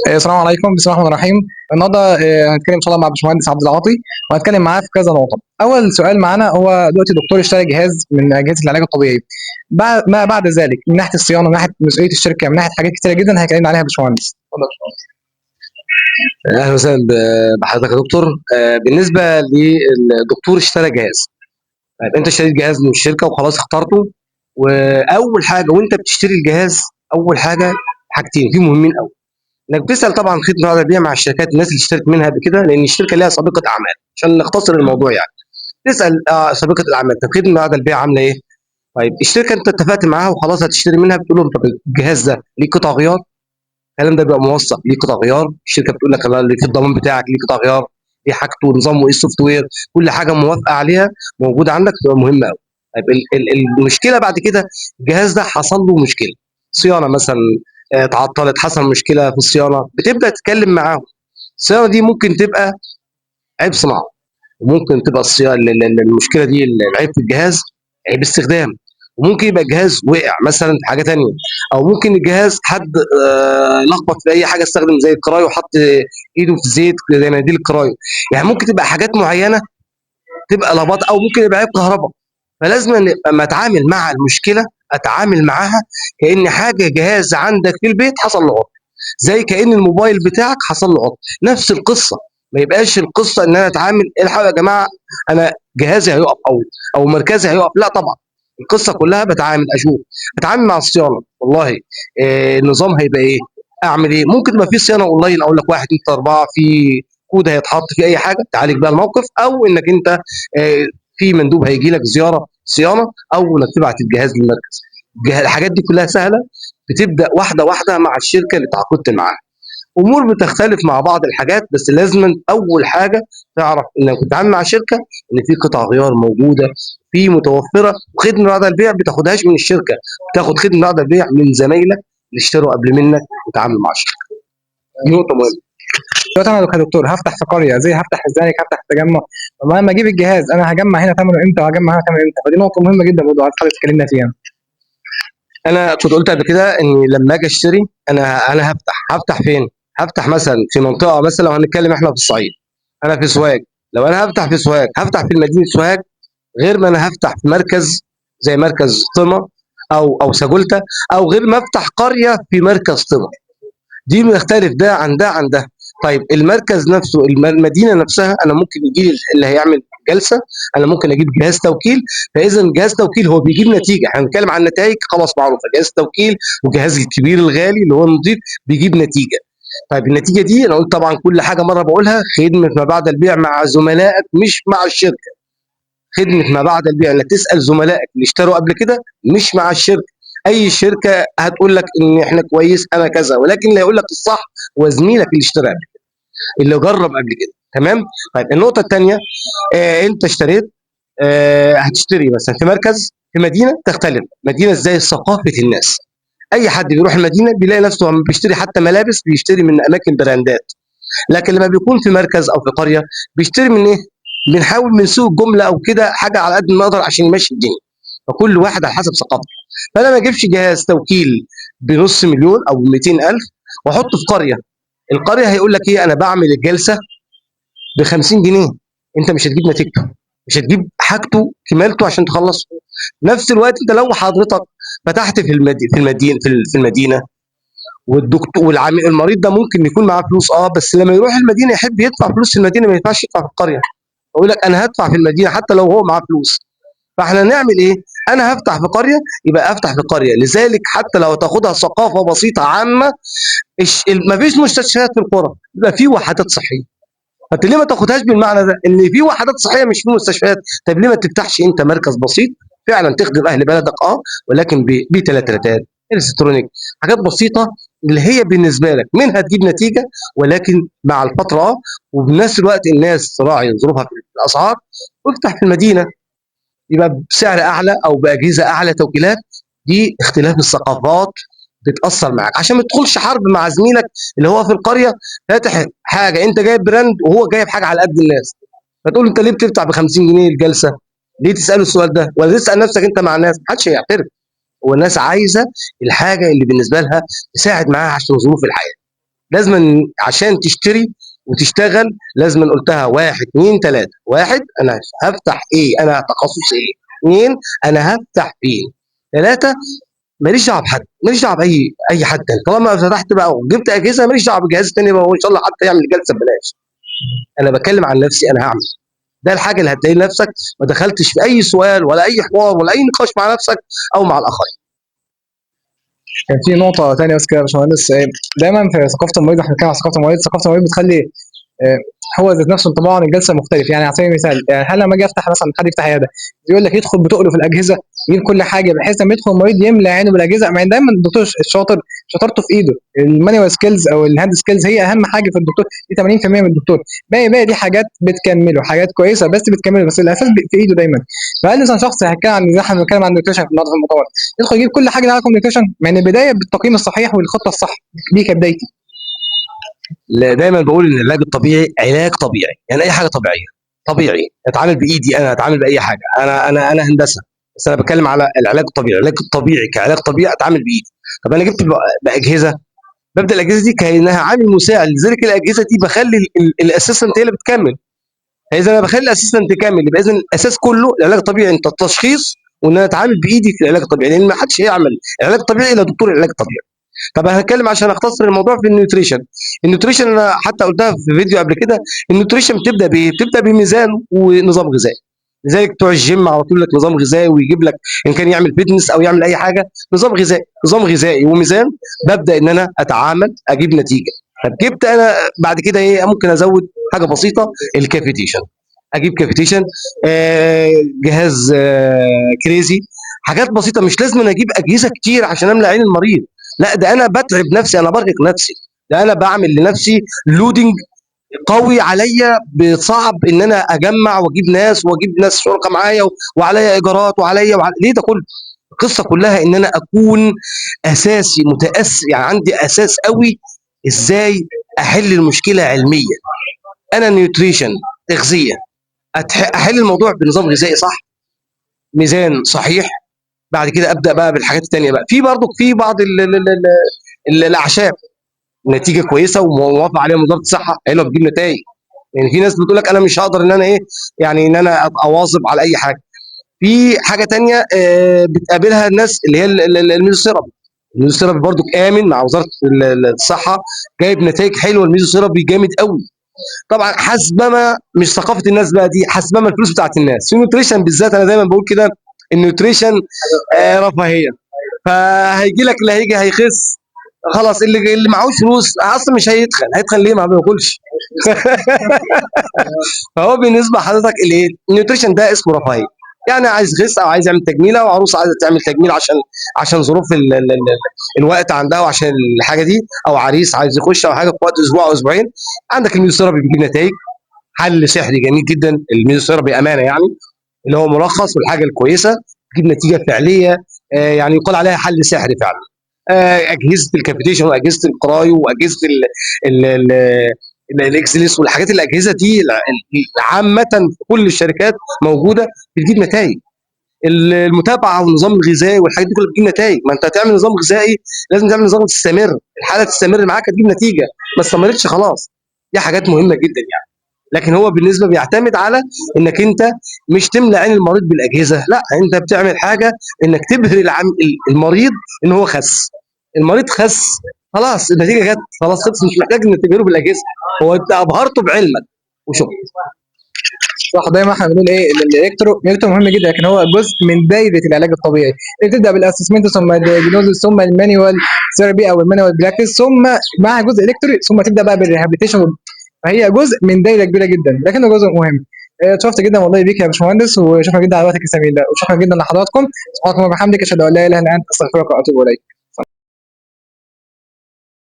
السلام عليكم، بسم الله الرحمن الرحيم. النهارده هنتكلم ان شاء الله مع باشمهندس عبد العاطي، وهنتكلم معاه في كذا نقطة. اول سؤال معانا هو دلوقتي دكتور اشترى جهاز من اجهزة العلاج الطبيعي، بعد ما بعد ذلك من ناحية الصيانه، من ناحية مسؤولية الشركه، من ناحية حاجات كتيرة جدا هيكلمنا عليها باشمهندس. اتفضل يا باشمهندس. اهلا وسهلا بحضرتك يا دكتور. بالنسبة للدكتور اشترى جهاز، طيب انت اشتريت جهاز من الشركة وخلاص اخترته، واول حاجة وانت بتشتري الجهاز اول حاجة حاجتين في مهمين قوي، انك بتسال طبعا خدمة بعد البيع مع الشركات، الناس اللي اشترت منها قبل كده، لان الشركة ليها سابقه اعمال عشان نختصر الموضوع يعني. تسال سابقه الاعمال، طب خدمة بعد البيع عامله ايه؟ طيب الشركة انت اتفقت معاها وخلاص هتشتري منها، بتقول لهم طب الجهاز ده ليه قطع غيار؟ الكلام ده بيبقى موثق ليه قطع غيار، الشركة بتقول لك اللي في الضمان بتاعك ليه قطع غيار، ايه حاجته ونظامه ايه ال software، كل حاجة موافقة عليها موجودة عندك، تبقى مهمة قوي. طيب المشكلة بعد كده الجهاز ده حصل له مشكلة صيانة مثلا، اتعطلت، حصل مشكلة في الصيانة، بتبدا تتكلم معاهم. الصيانة دي ممكن تبقى عيب صناعة، وممكن تبقى الصيانة المشكلة دي العيب في الجهاز، عيب استخدام، وممكن يبقى الجهاز وقع مثلا في حاجة تانية، او ممكن الجهاز حد لخبط في اي حاجة، استخدم زي ال cryo وحط ايده في زيت زي مناديل ال cryo، يعني ممكن تبقى حاجات معينة تبقى لخبطة، او ممكن يبقى عيب كهرباء. فلازم لما اتعامل مع المشكلة اتعامل معاها كأن حاجة جهاز عندك في البيت حصل له عطل، زي كأن الموبايل بتاعك حصل له عطل، نفس القصة. ما يبقاش القصة ان انا اتعامل الحقوا يا جماعة انا جهازي هيقف او مركزي هيقف، لا طبعا. القصة كلها بتعامل، اشوف بتعامل مع الصيانة، والله النظام هيبقى ايه، اعمل ايه. ممكن تبقى في صيانة اونلاين، اقول لك 1 2 3 4، في كود هيتحط في اي حاجة تعالج بيها الموقف، او انك انت في مندوب هيجي لك زيارة صيانة، او انك تبعت الجهاز للمركز. الحاجات دي كلها سهلة، بتبدا واحدة واحدة مع الشركة اللي تعاقدت معاها. امور بتختلف مع بعض الحاجات، بس لازم اول حاجة تعرف انك بتتعامل مع شركة ان في قطع غيار موجودة، في متوفرة، وخدمه بعد البيع بتاخدهاش من الشركة، بتاخد خدمة بعد البيع من زمايلك اللي اشتروا قبل منك وتعاملوا مع الشركة. دي نقطة مهمة. دلوقتي انا كدكتور هفتح في قرية، زي هفتح في الزمالك، هفتح في التجمع، طب انا لما اجيب الجهاز انا هجمع هنا ثمنه امتى وهجمع هنا ثمنه امتى؟ فدي نقطة مهمة جدا برضه عايز حضرتك تكلمنا فيها. انا كنت قلت قبل كده ان لما اجي اشتري انا هفتح فين؟ هفتح مثلا في منطقة، مثلا لو هنتكلم احنا في الصعيد، انا في سوهاج، لو انا هفتح في سوهاج هفتح في مدينة سوهاج، غير ما انا هفتح في مركز زي مركز طمه او ساجولتا، او غير ما افتح قرية في مركز طمه. دي بنختلف ده عن ده عن ده. طيب المركز نفسه، المدينة نفسها، انا ممكن يجي لي اللي هيعمل جلسه، انا ممكن اجيب جهاز توكيل، فاذا جهاز توكيل هو بيجيب نتيجة، احنا بنتكلم عن نتائج خلاص معروفة، جهاز توكيل وجهاز الكبير الغالي اللي هو النظيف بيجيب نتيجة. طيب النتيجة دي انا قلت طبعا كل حاجة مرة بقولها، خدمة ما بعد البيع مع زملائك مش مع الشركة. خدمة ما بعد البيع انك تسال زملائك اللي اشتروا قبل كده مش مع الشركة. اي شركة هتقول لك ان احنا كويس انا كذا، ولكن اللي هيقول لك الصح هو زميلك اللي اشترى قبل كده، اللي جرب قبل كده. تمام؟ طيب النقطة الثانية، انت اشتريت، هتشتري مثلا في مركز في مدينة، تختلف مدينة ازاي ثقافة الناس. اي حد بيروح المدينة بيلاقي نفسه لما بيشتري حتى ملابس بيشتري من اماكن براندات، لكن لما بيكون في مركز او في قرية بيشتري من ايه؟ بنحاول من سوق الجملة او كده، حاجة على قد ما نقدر عشان يمشي الدنيا. فكل واحد على حسب ثقافته. فانا ما اجيبش جهاز توكيل بنص مليون او 200,000 واحطه في قرية، القرية هيقول لك ايه؟ انا بعمل الجلسة ب 50 جنيه، انت مش هتجيب نتيجته، مش هتجيب حاجته كمالته عشان تخلصه. نفس الوقت انت لو حضرتك فتحت في المدينة في المدينة، والدكتور والعميل المريض ده ممكن يكون معاه فلوس، بس لما يروح المدينة يحب يدفع فلوس في المدينة، ما ينفعش يدفع في القرية. يقول لك انا هدفع في المدينة حتى لو هو معاه فلوس. فاحنا نعمل ايه؟ انا هفتح في قرية، يبقى افتح في قرية. لذلك حتى لو تاخدها ثقافة بسيطة عامة، ما فيش مستشفيات في القرى، يبقى في وحدات صحية. فانت ليه ما تاخدهاش بالمعنى ده ان في وحدات صحية مش في مستشفيات؟ طب ليه ما تفتحش انت مركز بسيط فعلا تخدم اهل بلدك، ولكن بثلاث تلاتات الكترونيك، حاجات بسيطة اللي هي بالنسبة لك منها تجيب نتيجة، ولكن مع الفترة وبنفس الوقت الناس تراعي ظروفها في الاسعار. وافتح في المدينة يبقى بسعر اعلى او باجهزه اعلى توكيلات. دي اختلاف الثقافات بتاثر معاك، عشان ما تدخلش حرب مع زميلك اللي هو في القرية فاتح حاجة، انت جايب brand وهو جايب حاجة على قد الناس، فتقول انت ليه بتدفع ب 50 جنيه الجلسة؟ ليه تساله السؤال ده؟ ولا تسال نفسك انت مع الناس؟ محدش هيعترف. هو الناس عايزه الحاجة اللي بالنسبة لها تساعد معاها عشان ظروف الحياة. لازم عشان تشتري وتشتغل لازم قلتها 1 2 3. 1 انا هفتح ايه، انا تخصصي ايه. 2 انا هفتح فين. 3 ماليش دعوه بحد، ماليش دعوه باي حد تاني. طالما فتحت بقى وجبت اجهزة ماليش دعوه بالجهاز التاني بقى، وان شاء الله حتى يعمل جلسه ببلاش. انا بتكلم عن نفسي، انا هعمل ده. الحاجة اللي هتلاقي نفسك ما دخلتش في اي سؤال ولا اي حوار ولا اي نقاش مع نفسك او مع الاخرين. كان في نقطة ثانية بس كده يا باشمهندس، دايما في ثقافة المريض، احنا بنتكلم عن ثقافة المريض، ثقافة المريض بتخلي هو ذات نفسه انطباعه عن الجلسة مختلف. يعني على سبيل المثال، يعني هل لما اجي افتح مثلا، حد يفتح عيادة يقول لك يدخل بتقله في الاجهزة، يجيب كل حاجة، بحيث لما يدخل المريض يملى عينه بالاجهزة، مع ان دايما الدكتور الشاطر شطارته في ايده، ال manual skills او ال hand skills هي اهم حاجة في الدكتور، دي 80% من الدكتور، باقي دي حاجات بتكمله، حاجات كويسة بس بتكمله، بس الاساس في ايده دايما. فهل مثلا شخص هيتكلم عن، زي احنا بنتكلم عن nutrition في النهارده في المؤتمر، يدخل يجيب كل حاجة لها علاقة بال nutrition، مع ان البداية بالتقييم الصحيح والخطه الصح دي كبدايتي. لا، دايما بقول ان العلاج الطبيعي علاج طبيعي، يعني اي حاجة طبيعية طبيعي، اتعامل بايدي انا، اتعامل باي حاجة، انا انا انا هندسة، بس انا بتكلم على العلاج الطبيعي. العلاج الطبيعي كعلاج طبيعي اتعامل بايدي. طب انا جبت باجهزه، ببدا الاجهزة دي كانها عامل مساعد، لذلك الاجهزة دي بخلي ال assistant هي اللي بتكمل. فاذا انا بخلي ال assistant تكمل، يبقى اذا الاساس كله العلاج الطبيعي، انت التشخيص وان انا اتعامل بايدي في العلاج الطبيعي، لان ما حدش هيعمل العلاج الطبيعي الا دكتور العلاج الطبيعي. طب انا هتكلم عشان اختصر الموضوع في ال nutrition. ال nutrition انا حتى قلتها في فيديو قبل كده، ال nutrition بتبدا بايه؟ بتبدا بميزان ونظام غذائي. لذلك بتوع الجيم على طول لك نظام غذائي، ويجيب لك ان كان يعمل fitness او يعمل اي حاجة نظام غذائي، نظام غذائي وميزان. ببدا ان انا اتعامل اجيب نتيجة. طب جبت انا بعد كده ايه؟ ممكن ازود حاجة بسيطة، ال cavitation، اجيب cavitation، جهاز، crazy، حاجات بسيطة. مش لازم أنا اجيب اجهزة كتير عشان املى عين المريض، لا ده انا بتعب نفسي، انا برهق نفسي، ده انا بعمل لنفسي loading قوي عليا، بصعب ان انا اجمع واجيب ناس، واجيب ناس شركة معايا، وعليا ايجارات وعليا ليه ده كله؟ القصة كلها ان انا اكون اساسي متاسس، يعني عندي اساس قوي ازاي احل المشكلة علميا. انا nutrition تغذية، احل الموضوع بنظام غذائي صح، ميزان صحيح، بعد كده ابدا بقى بالحاجات الثانية بقى. في برضك في بعض الاعشاب نتيجة كويسة وموافق عليها وزارة الصحة، حلوة بتجيب نتائج. يعني في ناس بتقول لك انا مش هقدر ان انا ايه، يعني ان انا ابقى واظب على اي حاجة. في حاجة تانية، بتقابلها الناس اللي هي الميزوثيرابي. الميزوثيرابي برضو امن مع وزارة الصحة، جايب نتائج حلوة. الميزوثيرابي جامد قوي. طبعا حسبما مش ثقافة الناس بقى دي، حسبما الفلوس بتاعت الناس في ال nutrition بالذات. انا دايما بقول كده ال nutrition، رفاهية، فهيجي لك اللي هيجي هيخس خلاص، اللي معهوش فلوس اصلا مش هيتخن، هيتخن ليه؟ ما بياكلش. فهو بالنسبة لحضرتك الايه؟ ال nutrition ده اسمه رفاهية، يعني عايز يخس او عايز يعمل تجميله، او عروسه عايزه تعمل تجميل عشان ظروف الوقت عندها وعشان الحاجة دي، او عريس عايز يخش او حاجة في وقت اسبوع او اسبوعين. عندك الميزوثيرابي بيجيب نتائج، حل سحري جميل جدا الميزوثيرابي امانه، يعني اللي هو ملخص والحاجة الكويسة تجيب نتيجة فعليه، يعني يقال عليها حل سحري فعلا. اجهزة ال cavitation واجهزة ال cryo واجهزة الاكسلس والحاجات، الاجهزة دي عامة في كل الشركات موجودة، بتجيب نتائج. المتابعة والنظام الغذائي والحاجات دي كلها بتجيب نتائج. ما انت هتعمل نظام غذائي لازم تعمل نظام تستمر، الحالة تستمر معاك هتجيب نتيجة، ما استمرتش خلاص. دي حاجات مهمة جدا يعني. لكن هو بالنسبة بيعتمد على انك انت مش تملى عين المريض بالاجهزة، لا انت بتعمل حاجة انك تبهر المريض ان هو خس. المريض خس خلاص، النتيجة جت خلاص، خلص، مش محتاج انك تبهره بالاجهزة، هو انت ابهرته بعلمك وشغلك. صح، دايما احنا بنقول ايه، ال electro مهم جدا، لكن هو جزء من دايرة العلاج الطبيعي. انت تبدا بال assessment ثم ال diagnosis ثم ال manual therapy او ال manual practice، ثم مع جزء electro، ثم تبدا بقى بال rehabilitation. فهي جزء من دايرة كبيرة جدا، لكنه جزء مهم. اتشرفت جدا والله بيك يا باشمهندس، وشكرا جدا على وقتك الثمين ده، وشكرا جدا لحضراتكم. سبحانك اللهم وبحمدك، اشهد ان لا اله الا انت، استغفرك واتوب اليك.